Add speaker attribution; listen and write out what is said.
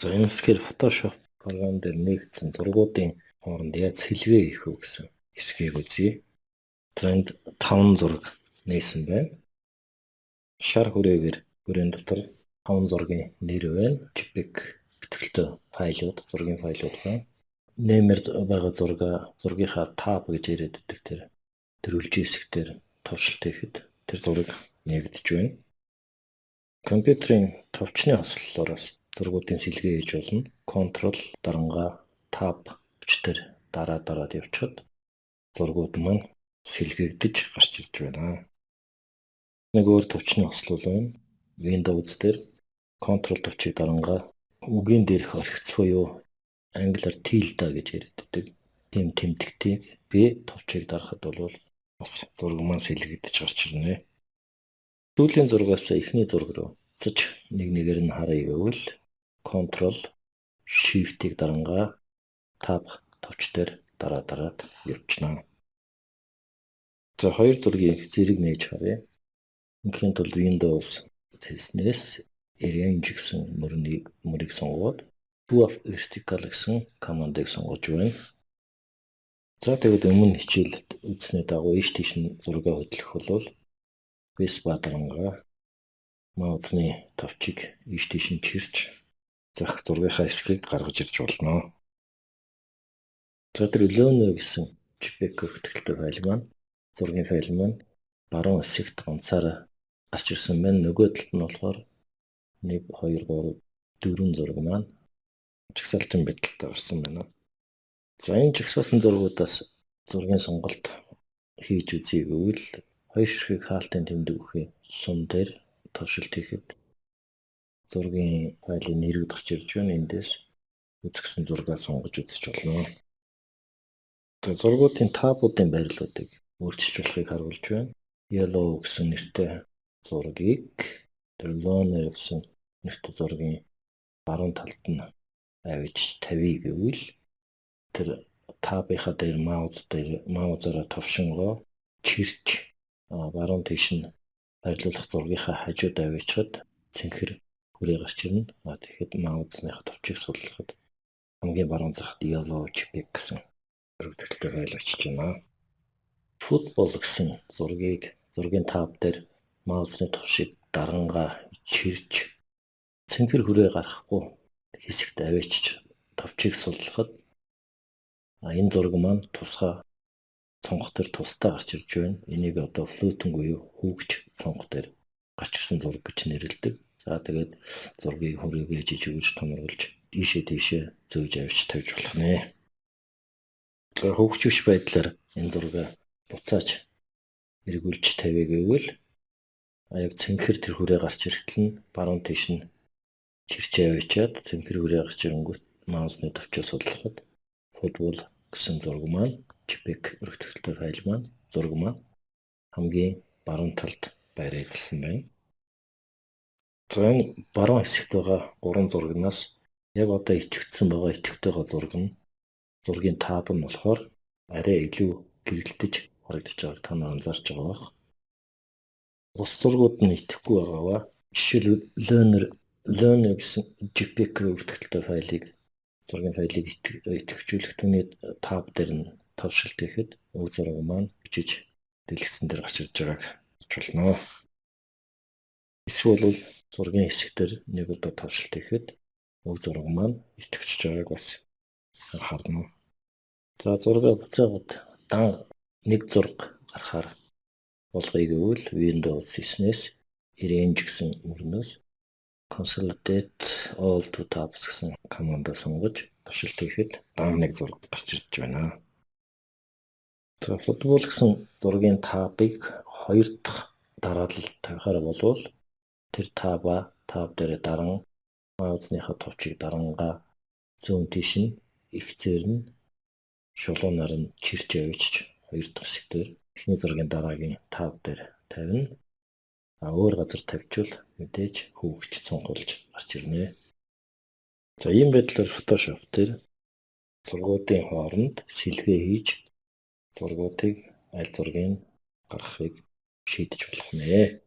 Speaker 1: За, энэ хэсгээр Photoshop програм дээр нээгдсэн зургуудын хооронд яаж сэлгээ хийх вэ гэсэн хэсгийг үзье. За, энд 5 зураг нээсэн байна. Шар хүрээгээр хүрээн дотор 5 зургийн нэр байна. JPEG бүртгэлтэй файлууд, зургийн файлууд байна. Нэмэр байгаа зургаа зургийнхаа tab гэж яриад байдаг тэр төрөлжийн хэсэг дээр товшилт хийхэд тэр зураг нээгдэж байна. Компьютерийн товчны хослолоороос зургуудын сэлгээ хийж болно. Ctrl дарангаа Tab товч дээр дараа дараад явчихад зургууд маань сэлгээгдэж гарч ирж байна. Нэг өөр товчны хослол байна. Windows дээр Ctrl товчийг дарангаа үгийн дээрх орхиц буюу англиар tilde гэж яриад байдаг. Тийм тэмдэгтийг B товчийг дарахад бол бас зураг маань сэлгэгдэж гарч ирнэ. Сүүлийн зургаас эхний зураг руу буцаж нэг нэгээр нь харъя гэвэл Ctrl Shift-ийг дарангаа Tab товч дээр дараа дараад явчихна. За, хоёр зургийн зэрэг нээж харъя. Ингийн тулд Windows цэснээс Arrange гэсэн мөрнийг мөрийг сонгоод Two Up Vertical гэсэн командыг сонгож байна. За, тэгвэл өмнө хичээлд үзсний дагуу ийш тийш нь зургаа хөдлөх бол Space bar дарангаа маусны товчийг ийш тийш нь чирч зах зургийнхаа хэсгийг гаргаж ирж болно. За, тэр Learner гэсэн JPEG бүртгэлтэй файл маань, зургийн файл маань баруун хэсэгт ганцаараа гарч ирсэн байна. Нөгөө талд нь болохоор 1 2 3 4 зураг маань жагсаалтын байдалтай гарсан байна. За, энэ жагсаасан зургуудаас зургийн сонголт хийж үзье гэвэл хоёр ширхэг хаалтын тэмдэг бүхий сум дээр товшилт хийхэд зургийн файлын нэрүүд гарч ирж байна. Эндээс үзэсгэлэн зургаа сонгож үзэж болно. За, зургуудын tab уудын байрлалуудыг өөрчилж болохыг харуулж байна. Yellow гэсэн нэртэй зургийг тэр Loner гэсэн нэртэй зургийн баруун талд нь авчиж тавья гэвэл тэр tab ынхаа дээр маус дээр маусаараа товшингоо чирч баруун тийш нь байрлуулах зургийнхаа хажууд аваачхад цэнхэр хүрээ гарч ирнэ. А тэгэхэд маусныхаа товчийг суллахад хамгийн баруун захад yellow JPEG гэсэн зураг файл очиж байна. Football гэсэн зургийг зургийн tab дээр маусны товшийг дарангаа чирч цэнхэр хүрээ гарахгүй хэсэгт аваачиж товчийг суллахад энэ зураг маань тусгай цонх дээр тусдаа гарч ирж байна. Энийг одоо floating буюу хүүгч цонх дээр гарч ирсэн зураг гэж нэрлэдэг. За, тэгээд зургийг хүрээгээ жижигүүлж, томруулж, ийшээ тийшээ зөөж авч тавьж болох нэ. За, хөвгч биш байдлаар энэ зургаа буцааж эргүүлж тавья гэвэл яг цэнхэр тэр хүрээ гарч ирэхдээ нь баруун тийш нь чирчээ авчиад цэнхэр хүрээ гарч ирэнгүүт маусны товчоо суллахад football гэсэн зураг маань, JPEG өргөтгөлтэй файл маань, зураг маань хамгийн баруун талд байраа эзэлсэн байна. За, энэ баруун хэсэгт байгаа гурван зурагнаас яг одоо идэвхжсэн байгаа идэвхтэй байгаа зураг нь зургийн tab нь болохоор арай илүү гэрэлтэж харагдаж байгааг та нар анзаарч байгаа байх. Бус зургууд нь идэвхгүй байгаа ба жишээлбэл Learner гэсэн JPEG бүртгэлтэй файлыг, зургийн файлыг идэвхжүүлэх түүний tab дээр нь товшилт хийхэд уг зураг маань бичиж дэлгэцэн дээр гарч ирж байгааг харж болно. Эсвэл бол зургийн хэсэг дээр нэг удаа товшилт хийхэд уг зураг маань идэвхжиж байгааг бас харна. За, зургаа буцаагаад дан нэг зураг гарахаар болгоё гэвэл Windows 9-ээс Arrange гэсэн мөрнөөс Consolidate All to Tabs гэсэн командаа сонгож товшилт хийхэд дан нэг зураг гарч ирж байна. За, football гэсэн зургийн tab ыг хоёр дахь дараалал тавихаар болвол тэр tab аа tab дээрээ даран маусныхаа товчийг дарангаа зүүн тийш нь эгцээр нь шулуунаар нь чирч авчиж хоёр дахь хэсэг дээр эхний зургийн дараагийн tab дээр тавина. А өөр газар тавьчвал мэдээж хүүгч цонхолж гарч ирнэ. За, ийм байдлаар Photoshop дээр зургуудын хооронд сэлгээ хийж зургуудыг аль зургийг гаргахыг шийдэж болох нэ.